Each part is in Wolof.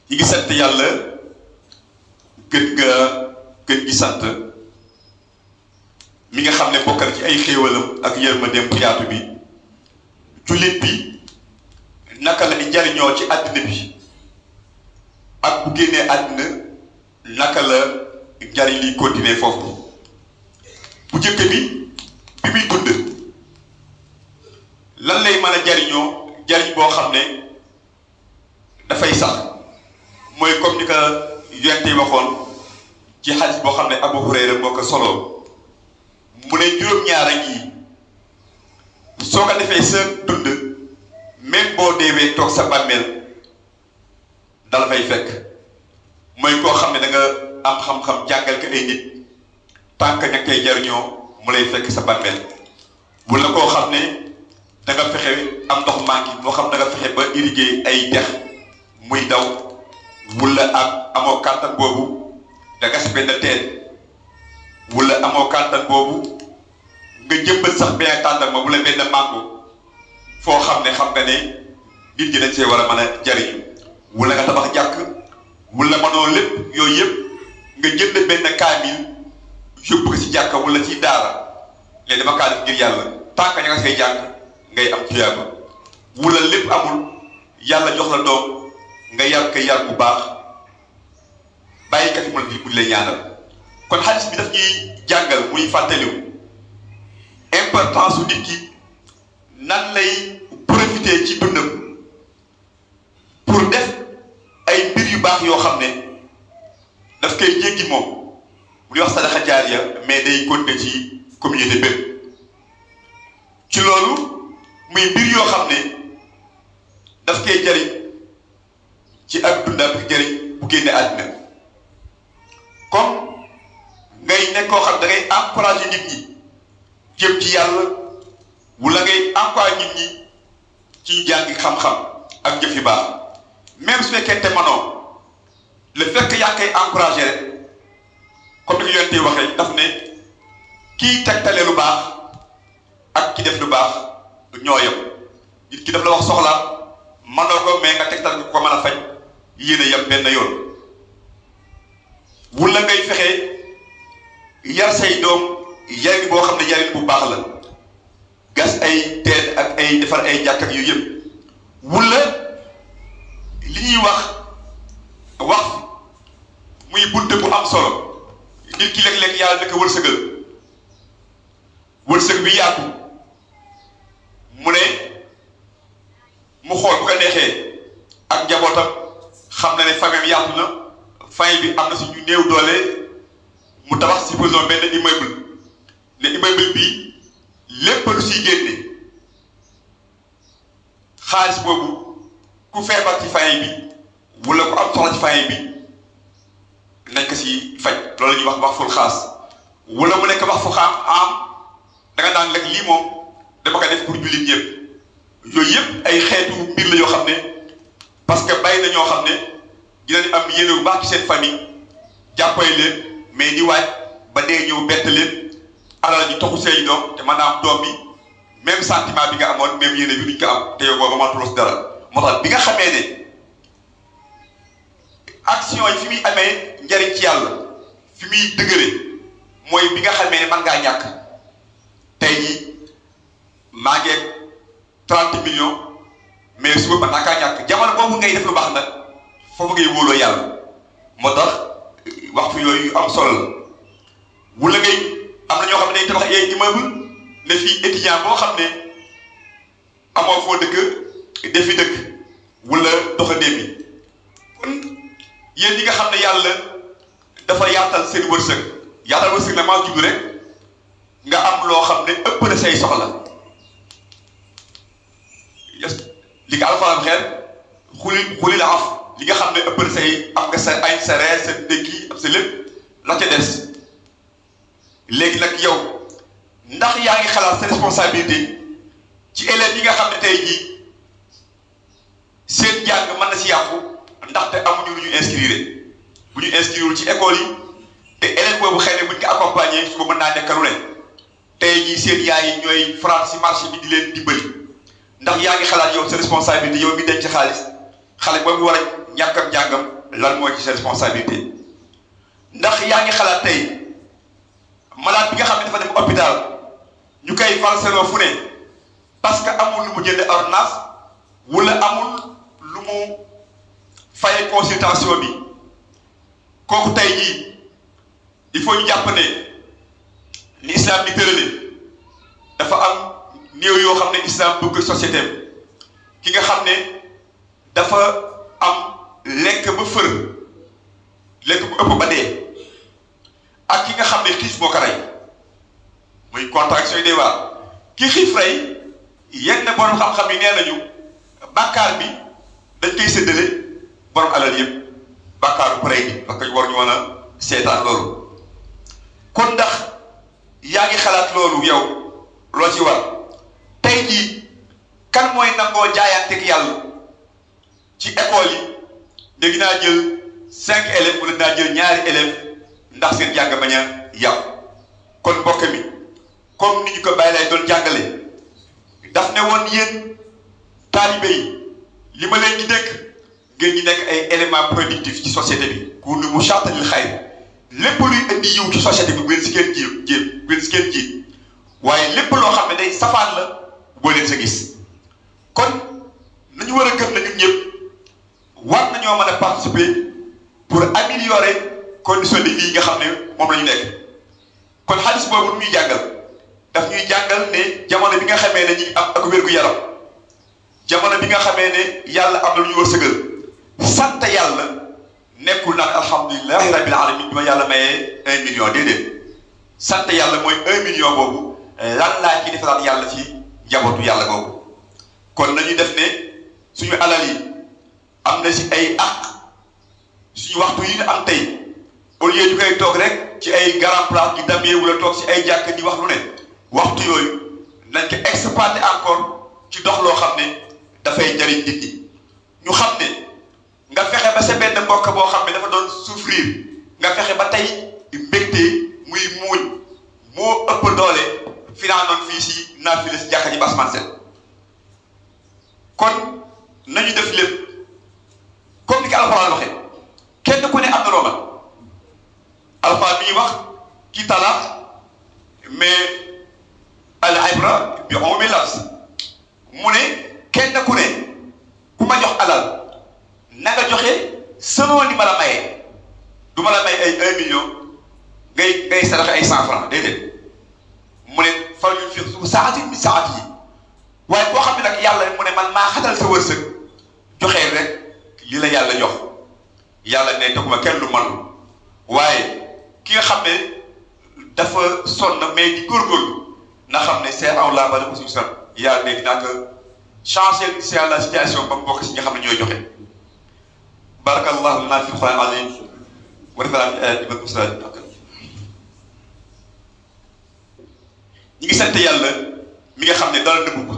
ñi ngi sant yàlla gën gi sant mi nga xam ne bokk na ci ay xéewalam ak yërmandeem bu yaatu bi jullit bi naka la di jariñoo ci àddina bi ak bu génnee àddina naka la njariñ liy continuer foofu. bu jëkk bi muy dund lan lay mën a jariñoo jariñ boo xam ne dafay sax mooy comme ni ko yonent yi waxoon ci xadis boo xam ne Abu Hurayra moo ko solo mu ne juróom-ñaara ngi soo ko defee sa dund même boo deewee toog sa bàmmeel dala fay fekk mooy koo xam ne da nga am xam-xam jàngal ko ay nit tànk ña koy jariñoo mu lay fekk sa bàmmeel wala koo xam ne da nga fexe am ndox manqué moo xam da nga fexe ba irriguer ay dex muy daw wala ak amoo kàttan boobu nga gas benn teen wala amoo kàttan boobu nga jëmbat sax benn tàndal ma wala benn mango foo xam nga ne nit ñi dañ see war a mën a jariñu wala nga tabax jàkk wala mënoo lépp yooyu yëpp nga jënd benn kaamil yóbbu ko si jàkka wala ci daara ne dama kaa def ngir yàlla tant que ña nga say jàng ngay am tuyaaba wala lépp amul yàlla jox la doom nga yar ko yar bu baax bàyyi kat mu lay ñaanal. kon xadis bi daf ñuy jàngal muy fàttaliwu importance su nit ki nan lay profiter ci dundam pour def ay mbir yu baax yoo xam ne daf koy jéggi moom bu ñuy wax sadaxa jaariya mais day continuer ci communauté bépp ci loolu muy mbir yoo xam ne daf koy jariñ ci ak dundam ak jariñ bu génne àddina comme ngay nekk koo xam da ngay encourager nit ñi jëm ci yàlla wala ngay encourager nit ñi ci jàngi xam-xam ak jëf yu baax même su fekkee manoo le fait que yaa ngi koy encourager rek comme ni ko yonent yi waxee daf ne kiy tegtale lu baax ak ki def lu baax ñoo yem nit ki daf la wax soxla manoo ko mais nga tegtal ko mën a faj yéen a yem benn yoon wala ngay fexe yar say doom yarin boo xam ne yarin bu baax la gas ay teen ak ay defar ay jàkk ak yu yëpp wala li ñuy wax muy bunte bu am solo nit ki léeg-léeg yàlla da ko wërsëg bi yaatu mu ne mu xool bu ko neexee ak njabootam xam na ne famille yaatu na famille bi am na si ñu néew doole mu tabax supposons benn immeuble ne immeuble bi lépp lu siy génne xaalis boobu ku feebar ci famille bi wala ku am soxla ci famille bi nañ ko si faj loolu la ñuy wax ful xaas wala mu nekk wax fu xam am da nga daan rek lii moom dama ko def pour jullit ñëpp yooyu yëpp ay xeetu mbir la yoo xam ne parce que bàyyi na ñoo xam ne dinañ am yéene bu baax ci seen famille jàppale leen mais di waaj ba dee ñëw bett leen alal ñu toxu seeni doom te maanaam doom bi même sentiment bi nga amoon même yéene bi duñ ko am te yow booba matuloo si dara moo tax bi nga xamee ne action yi fi muy amee njariñ ci yàlla fi muy dëgëre mooy bi nga xamee ne man ngaa ñàkk tey jii maa ngi 30 millions mais suba man naa kaa ñàkk jamono boobu ngay def lu baax nag foofu ngay wóoloo yàlla moo tax wax fi yooyu am solo la wala ngay am na ñoo xam ne dañ tabax ay immeuble ne fii étudiant boo xam ne amoo foo dëkk defi dëkk wala doxandéem bi kon yéen ñi nga xam ne yàlla dafa yaatal seen wërsëg na maa jublu rek nga am loo xam ne ëpp na say soxla li nga alxuraan xeer xuli la af li nga xam ne ëpp na say am nga sa añ sa reer sa ndékki am sa lépp la ca des léegi nag yow ndax yaa ngi xalaat sa responsabilité ci élèves yi nga xam ne tey jii seen jàng mën na si yàqu ndaxte amuñu lu ñu inscrire bu ñu inscrire ci école yi te élève boobu xëy na buñ ko accompagner su ko mën naa nekk lu ne tey jii seen yaay yi ñooy faral si marché bi di leen dimbali ndax yaa ngi xalaat yow sa responsabilité yow mi denc xaalis xale boobu war a ñàkkam njàngam lan mooy ci sa responsabilité. ndax yaa ngi xalaat tey malade bi nga xam ne dafa dem hôpital ñu koy falseloo fu ne parce que amul lu mu jënd ordonnance wala amul lu mu faye consultation bi kooku tey jii il faut ñu jàpp ne li islam di tërale dafa am néew yoo xam ne islam bëgg société ki nga xam ne dafa am lekk ba fër lekk bu ëpp ba dee ak ki nga xam ne xiif moo ko rey muy contraction yi day waar ki xiif rey yenn borom xam-xam yi nee nañu bàkkaar bi dañ koy séddale borom alal yëpp bàkkaaru rey bi parce que war ñu woon a seetaan loolu kon ndax yaa ngi xalaat loolu yow loo ci war tey jii kan mooy nangoo jaayanteeg yàlla ci école yi dégg naa jël 5 élèves wala naa jël ñaari élèves ndax seen jàng bañ a yàqu kon mbokk mi comme ni ñu ko bàyyi lay doon jàngale daf ne woon yéen taalibe yi li ma leen di dénk ngeen ñi nekk ay éléments productifs ci société bi kunu mushaatan lil xayr lépp luy indi yiw ci société bi bu leen si kenn jéem bu leen si kenn jiit waaye lépp loo xam ne day safaan la boo leen sa gis kon nañu war a gëm na ñun ñëpp war nañoo mën a participer pour améliorer condition de vie yi nga xam ne moom la ñu nekk kon xaalis boobu lu ñuy jàngal daf ñuy jàngal ne jamono bi nga xamee ne ñi am ak wér-gu-yaram jamono bi nga xamee ne yàlla am na lu ñu war sëgal sant yàlla nekkul naan alhamdulilahi rabbil alamin bi ma yàlla mayee 1 million déedéet sant yàlla mooy 1 million boobu lan laa ci defalaat yàlla ci njabootu yàlla boobu kon nañu def ne suñu alal yi am na si ay àq suñu waxtu yi ñu am tey au lieu ñu koy toog rek ci ay grand place di damee wala toog si ay jàkk di wax lu ne waxtu yooyu nañ ko exploiter encore ci dox loo xam ne dafay jariñ nit ñi ñu xam ne nga fexe ba sa benn mbokk boo xam ne dafa doon souffrir nga fexe ba tey mbégte muy muuñ moo ëpp doole fi naa noon fii si naafile si jàkka ji basman set kon nañu def lépp comme ni ko alxuraan waxee kenn ku ne am na loo mën alxuraan mi ngi wax ki talaax mais al ibra bi umumi lafz mu ne kenn ku ne ku ma jox alal na nga joxe selon ni ma la mayee du ma la may ay 1 million ngay saraxe ay 100 francs déedéet mu ne fal yunfiq zu sa'atin min sa'atihi waaye boo xam ne nag yàlla mu ne man maa xatal sa wërsëg joxee rek li la yàlla jox yàlla ne teguma kenn lu manul waaye ki nga xam ne dafa sonn mais di góorgóorlu na xam ne c'est en la bala ko suñu san yàlla ne dinaa ko changer c'est la situation ba mu bokk si nga xam ne ñooy joxe barakallahu lana fi l-Qur'an al-azim wa nafa'ana bi muslim ñi ngi sant yàlla mi nga xam ne dara nëbbu ko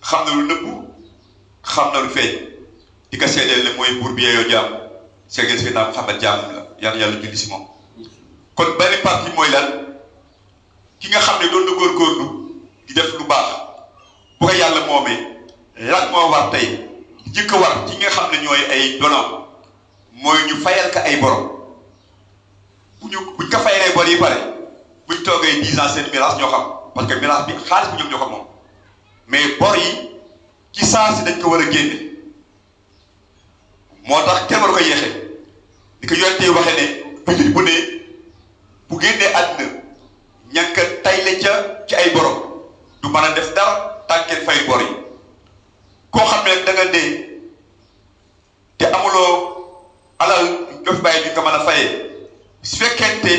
xam na lu nëbbu xam na lu feeñ di ko seedeel ne mooy buur bi yeeyoo jaam seedeel Seydina Muhammad jaamam la yàlla julli si moom kon benn partie mooy lan ki nga xam ne doon na góorgóorlu di def lu baax bu ko yàlla moomee lan moo war tey jëkk war ci nga xam ne ñooy ay donom mooy ñu fayal ko ay borom buñ ko fayalee bor yi pare buñ toogee 10 ans seen miraas ñoo xam parce que miraas bi xaalis bi ñoom ñoo ko moom mais bor yi ci saa si dañ ko war a génne moo tax kenn war ko yéexee di ko yonte waxee ne jullit bu ne bu génnee àddina ñànk tayle ca ci ay borom du mën a def dara tànkeen fay bor yi koo xam ne da nga dee te amuloo alal jof bàyyi bi ko mën a fayee su fekkente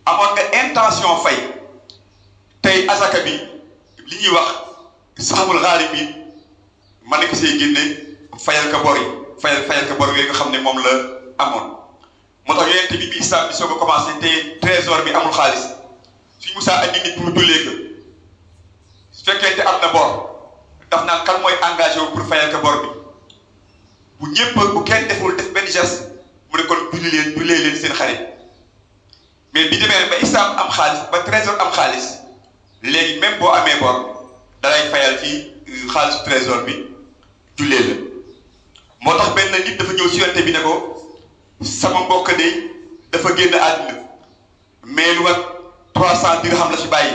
amoon nga intention fay tey asaka bi li ñuy wax saxamul xaalis bi mën na ko see génne fayal ka bor yi fayal ka bor yooyu nga xam ne moom la amoon moo tax yonent bi islam bi soo ko commencé te trésor bi amul xaalis suñ musaa andi nit pour jullee ko su fekkente am na bor daf naan kan mooy engagé wu pour fayal ka bor bi bu ñëpp bu kenn deful def benn geste mu ne kon jullee leen seen xarit mais bi demee ba islam am xaalis ba trésor am xaalis léegi même boo amee bor dalay fayal ci xaalisu trésor bi jullee la moo tax benn nit dafa ñëw si yonte bi ne ko sama mbokk de dafa génn àddina mais lu mat 300 dirham la si bàyyi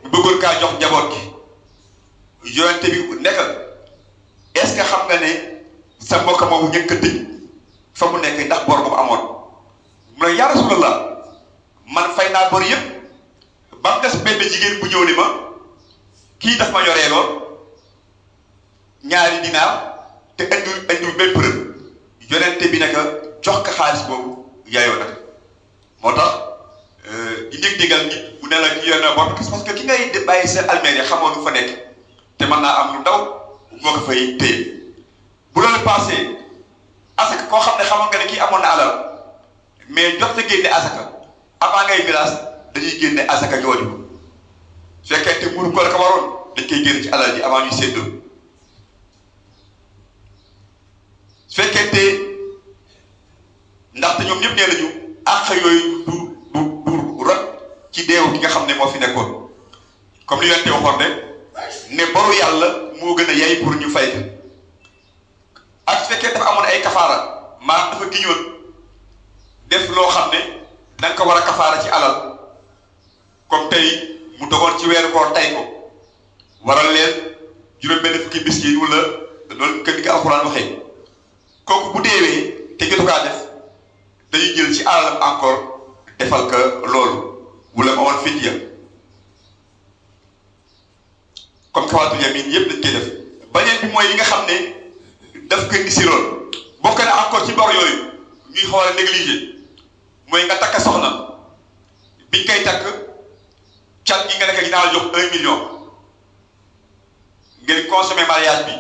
bu bëggoon kaa jox njaboot gi yonte bi nekk est-ce que xam nga ne sa mbokk moomu njëkk a tëj fa mu nekk ndax bor bu mu amoon mu ne yaa Rasulallah man fay naa bor yëpp ba mu des benn jigéen bu ñëw ni ma kii daf ma yoree lool ñaari dinaar te indiwul benn preuve yonente bi naka jox ko xaalis boobu yaayoo nag moo tax di dégg-déggal nit bu ne la ki yor na bor parce que ki ngay bàyyi seen almeer yi xamoo lu fa nekk te mën naa am lu ndaw moo ko fay téye bu loolu passé asaka koo xam ne xamoon nga ne kii amoon na alal mais jot na génne asaka avant ngay miraas dañuy génne asaka jooju su fekkee te muru ko la ko waroon dañ koy génne ci alal ji avant ñuy séddoo su fekkente ndaxte ñoom ñëpp nee nañu àq yooyu du rot ci deewu ki nga xam ne moo fi nekkoon comme li yonte waxoon rek ne boru yàlla moo gën a yay pour ñu fay ko ak su fekkee dafa amoon ay kafaara maanaam dafa giñoon def loo xam ne da nga ko war a kafaara ci alal comme tey mu dogoon ci weeru koor tay ko waral leen juróom-benn fukki miskin wala loolu kër gi ko alxuraan waxee kooku bu deewee te jotu kaa def dañuy jël ci alalam encore defal ko loolu wala mu amoon fidya comme kafaatul yamin yëpp dañ koy def beneen bi mooy yi nga xam ne daf ko indi lool bokk na encore ci bor yooyu ñuy xool a négligé mooy nga takk soxna biñ koy takk cat gi nga nekk dinaa la jox 1 million ngeen consommé mariage bi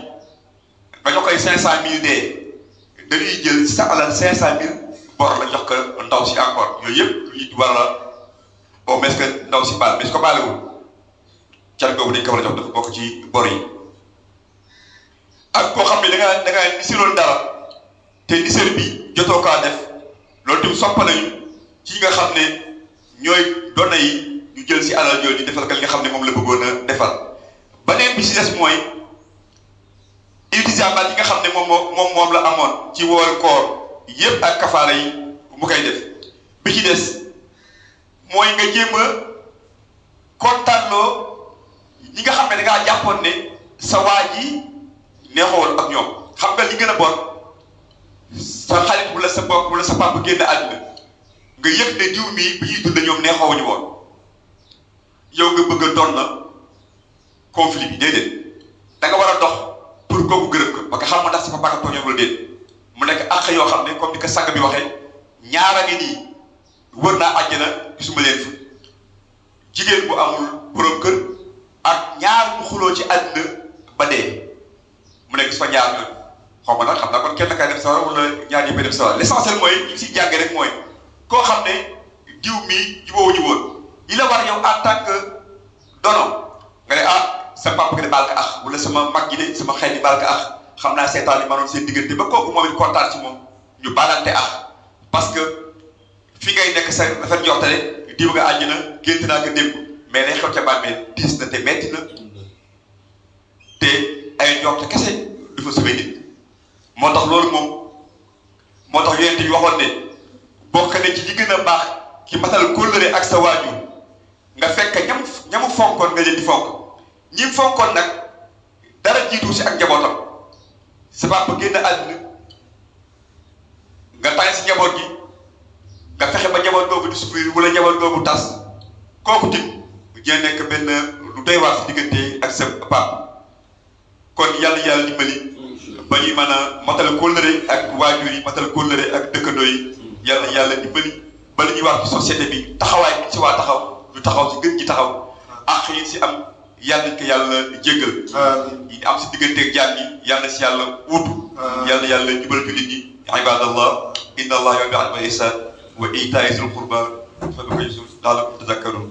nga jox koy 500 000 dee dañuy jël ci sa alal 500 000 bor la jox ko ndaw si encore yooyu yëpp li war a au moins que ndaw si baal mais su ko baalewul cat googu dañ ko war a jox dafa bokk ci bor yi ak koo xam ne da nga nisiroon dara te nisir bi jotoo kaa def loolu tamit soppa nañu ci nga xam ne ñooy doona yi ñu jël si alal yooyu di defal ka li nga xam ne moom la bëggoon a defal beneen bi si des mooy iltisamaat yi nga xam ne moom la amoon ci wooru koor yépp ak kafaara yi mu koy def bi ci des mooy nga jéem a kontaanloo ñi nga xam ne da ngaa jàppoon ne sa waa ji neexoon ak ñoom xam nga li gën a bon sa xarit wala sa mbokk wala sa papa génn àdduna nga yëg ne diw mii bi ñuy dund ñoom neexoowuñu woon yow nga bëgg a doon na conflit bi déedéet da nga war a dox pour kooku gërëm ko parce que xam nga ndax sa papa ka tooñoon wala déet mu nekk àq yoo xam ne comme ni ko sàgg bi waxee ñaara ngi nii wër naa àjjana gisuma leen fa jigéen bu amul borom kër ak ñaar bu xuloo ci àdduna ba dee mu nekk gis fa ñaar ñooñu xaw ma nag xam naa kon kenn kay dem sawar wala ñaar ñi bay dem sawar l'essentiel mooy li si jàng rek mooy koo xam ne diw mii jubóowuñu woon li la war yow en tant que dono nga ne sa papa nga de baal ka ax wala sama mag ji de sama xel di baal ka ax xam naa seetaan yi manoon seen diggante ba kooku moom it kontaan ci moom ñu baalante ax parce que fi ngay nekk sa rafet njortale diw nga àjj na gént naa ko démb mais lay xew ca bàmmeel diis na te metti na te ay njort kese du fa sauvé nit moo tax loolu moom moo tax yonent bi waxoon ne bokk na ci li gën a baax ki matal kóllëre ak sa waajur nga fekk ñamu fonkoon nga leen di fonk ñi fonkoon nag dara jiitu si ak njabootam sa papa génn àdduna nga tànn si njaboot gi nga fexe ba njaboot googu di souffrir wala njaboot googu tas kooku tim jee nekk benn lu doy waar si diggante ak sa papa kon yàlla dimbali ba ñuy mën a matal kóllëre ak waajur yi matal kóllëre ak dëkkandoo yi yàlla dimbali ba li ñuy wax ci société bi taxawaay bi ci waa taxaw ñu taxaw si gën ji taxaw ak yi si am yàlla nañ ko yàlla jéggal yi am si digganteeg jaam yi yàlla si yàlla wuutu yàlla jubal jullit ñi ibadallah inna allah yuhibbu al ihsan wa ita'i zil qurba fa bi la'allakum tadhakkarun